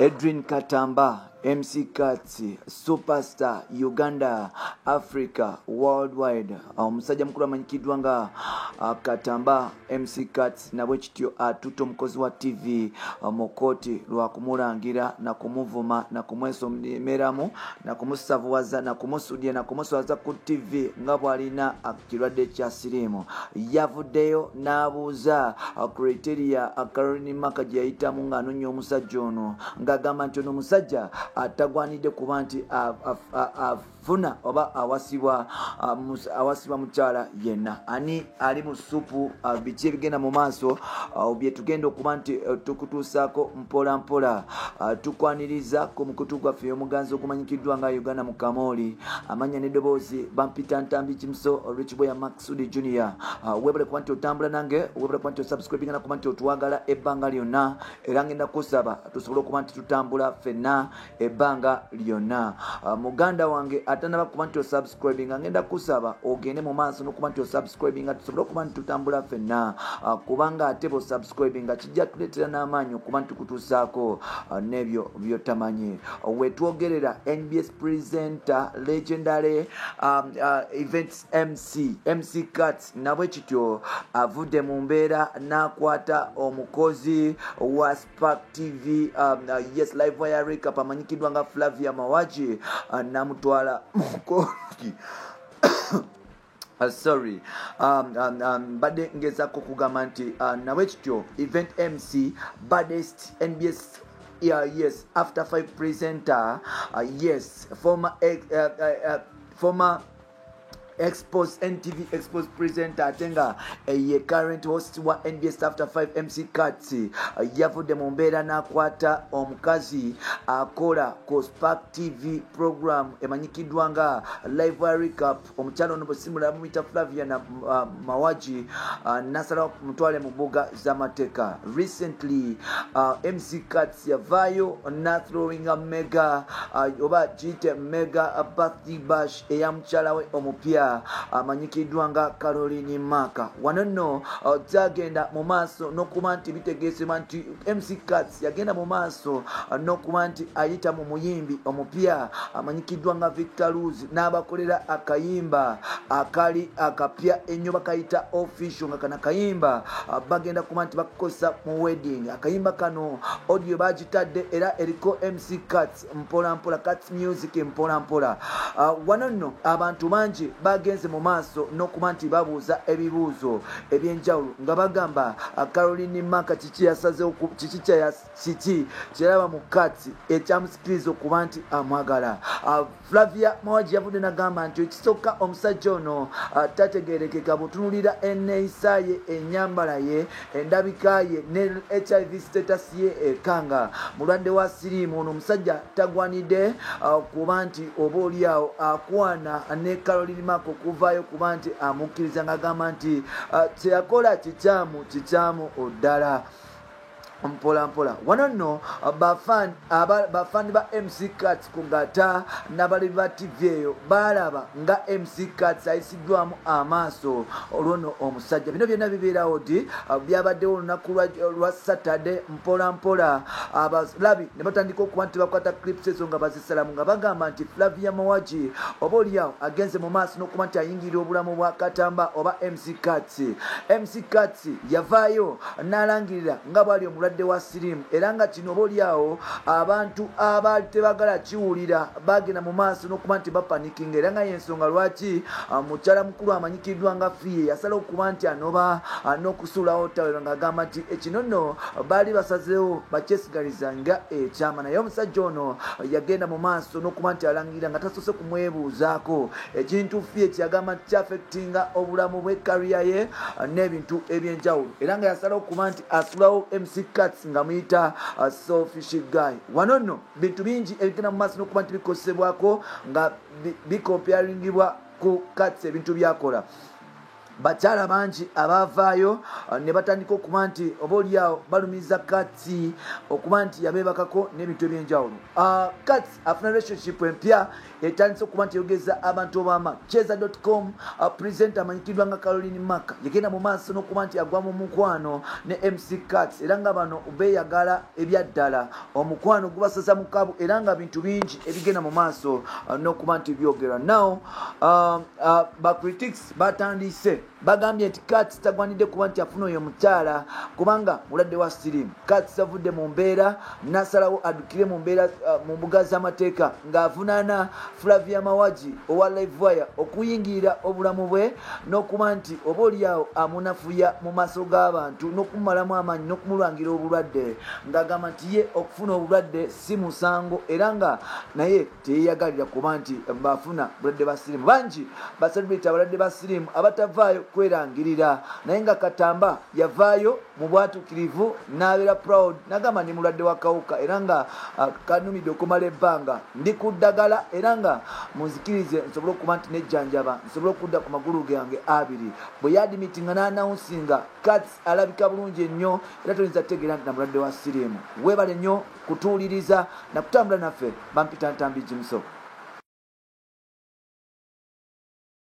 Edrine Katamba, MC Kats, superstar Uganda, Africa, worldwide. Omusajja mukulu amanyikiddwa nga Katamba MC Kats nabwe kityo atutte omukozi wa TV mu kkooti lwa kumulangira na kumuvuma na kumwesomeramu na kumusavuwaza na kumusudya na kumuswaza ku TV nga bw'alina kirwadde kya siriimu. Yavuddeyo n'abuuza criteria Caroline Maka gye yayitamu ng'anoonya omusajja ono, ng'agamba nti ono omusajja atagwanidde kuba nti afuna oba awasibwa mukyala yenna. Ani ali mu ssupu? Biki ebigenda mu maaso bye tugenda okuba nti tukutuusaako mpola mpola? Tukwaniriza ku mukutu gwaffe omuganzi ogumanyikiddwa nga Uganda mu Kamooli. Amanya n'eddoboozi bampita Ntambi Kimuso Rich Boy Maxudi Junior. Webale kuba nti otambula nange, webale kuba nti osubscribinga nakuba nti otwagala ebbanga lyonna, era ngenda kusaba tusobole okuba nti tutambula ffenna ebbanga lyonna. Muganda wange atanaba kuba nti osubscribinga, ngenda kusaba ogende mu maaso n'okuba nti osubscribinga tusobole okuba nti tutambula ffenna, kubanga ate bwosubscribinga kijja tuleetera n'amaanyi okuba nti tukutuusaako n'ebyo byotamanyi. Wetwogerera, NBS presenter, legendary events MC, MC Kats nabwe kityo avudde mu mbeera n'akwata omukozi wa Spark TV, yes, Live Wire Recap, amanyikiddwa nga Flavia Mawaji, namutwala mu kooti. Sorry, mbadde ngezaako okugamba nti nabwe kityo event MC, baddest NBS, yeah, yes, After Five presenter, yes, former Expose, NTV Expose presenter, ate nga ye current host wa NBS After 5, MC Kats, yavudde mu mbeera n'akwata omukazi akola ku Spark TV program emanyikiddwa nga Live Recap. Omukyala ono bwesimula mumuyita Flavia na Mawaji, nasalawo mutwale mu mbuga z'amateeka. Recently MC Kats yavaayo nathrowinga mega, oba giyite mega birthday bash eya mukyala we omupya amanyikiddwa nga Caroline Maka. Wano nno kyagenda mu maaso n'okuba nti bitegeezebwa nti MC Kats yagenda mu maaso n'okuba nti ayita mu muyimbi omupya amanyikiddwa nga Victor Ruz n'abakolera akayimba akali akapya ennyo bakayita Official, nga kana kayimba bagenda kuba nti bakukozesa mu wedding. Akayimba kano audio bagitadde era eriko MC Kats mpola mpola, Kats Music mpola mpola. Wano nno abantu bangi bagenze mu maaso n'okuba nti babuuza ebibuuzo ebyenjawulo nga bagamba, Caroline Maka kiki yasazeewo, kiki kyeraba mu Kats ekyamusikiriza okuba nti amwagala? Flavia Mawaji yavudde nagamba nti ekisooka omusajja ono tategerekeka bw'otunuulira enneeyisa ye, ennyambala ye, endabika ye ne HIV status ye ekanga mulwadde wa siriimu. Ono omusajja tagwanidde kuba nti oba oliawo akwana ne Caroline Maka okuvaayo kuba nti amukkiriza, ng'agamba nti kyeyakola kikyamu, kikyamu ddala mpola mpola. Wano nno bafaani ba MC Kats kugata n'abalabi ba TV eyo balaba nga MC Kats ayisiddwamu amaaso olwono omusajja. Bino byonna bibeerawo ddi? Byabaddewo olunaku lwa Saturday. Mpola mpola abalabi ne batandika okuba nti bakwata clips ezo nga bazisalamu, nga bagamba nti Flavia Mawaji oba oliawo agenze mu maaso n'okuba nti ayingirira obulamu bwa Katamba oba MC Kats. MC Kats yavaayo n'alangirira nga bw'ali omulwadde wa siriimu, era nga kino oba oliawo abantu abaali tebagala kiwulira bagenda mu maaso n'okuba nti bapanikinga, era nga yensonga lwaki mukyala mukulu amanyikiddwa nga Fiye yasala okuba nti anoba n'okusuulawo tawero, ng'agamba nti ekino nno baali basazeewo bakyesigaliza nga ekyama, naye omusajja ono yagenda mu maaso n'okuba nti alangirira nga tasoose kumwebuuzaako, ekintu Fiye kyeyagamba nti kyaffectinga obulamu bwe, career ye n'ebintu ebyenjawulo, era nga yasalawo okuba nti asulawo MC Kats nga muyita selfish guy. Wano nno bintu bingi ebigenda mu maaso n'okuba nti bikozesebwako nga bicomparingibwa ku Kats ebintu byakola. Bakyala bangi abaavaayo ne batandika okuba nti oba oliawo balumiza Kats okuba nti yabeebakako n'ebintu ebyenjawulo. Kats afuna relationship empya etandise okuba nti eyogeza abantu obama. Cheza.com presenter amanyikiddwa nga Caroline Maka yagenda mu maaso n'okuba nti agwa mu mukwano ne MC Kats, era nga bano beeyagala ebyaddala, omukwano gubasaza mu kabu, era nga bintu bingi ebigenda mu maaso n'okuba nti byogerwa. Now ba critics batandise bagambye nti Kats tagwanidde kuba nti afuna oyo mukyala kubanga mulwadde wa sirimu. Kats avudde mu mbeera n'asalawo addukire mu mbeera mu mbuga z'amateeka ng'avunaana Flavia Mawagi owa Livewire okuyingirira obulamu bwe n'okuba nti oba oliawo amunafuya mu maaso g'abantu n'okumumalamu amaanyi n'okumulwangira obulwadde, ng'agamba nti ye okufuna obulwadde si musango era nga naye teyeyagalira kuba nti bafuna bulwadde ba sirimu. Bangi bacelebrity abalwadde ba sirimu abatavaayo kwerangirira, naye nga Katamba yavaayo mu bwatuukirivu n'abeera proud n'agamba ndi mulwadde wa kawuka era nga kanumidde okumala ebbanga, ndi ku ddagala, era nga munzikirize nsobole okuba nti nejjanjaba nsobole okudda ku magulu gange abiri. Bwe yaadmittinga n'announcinga, Kats alabika bulungi ennyo era toyinza kutegeera nti namulwadde wa siriimu. Weebale nnyo kutuwuliriza nakutambula naffe. Bampita Ntambi Jimso.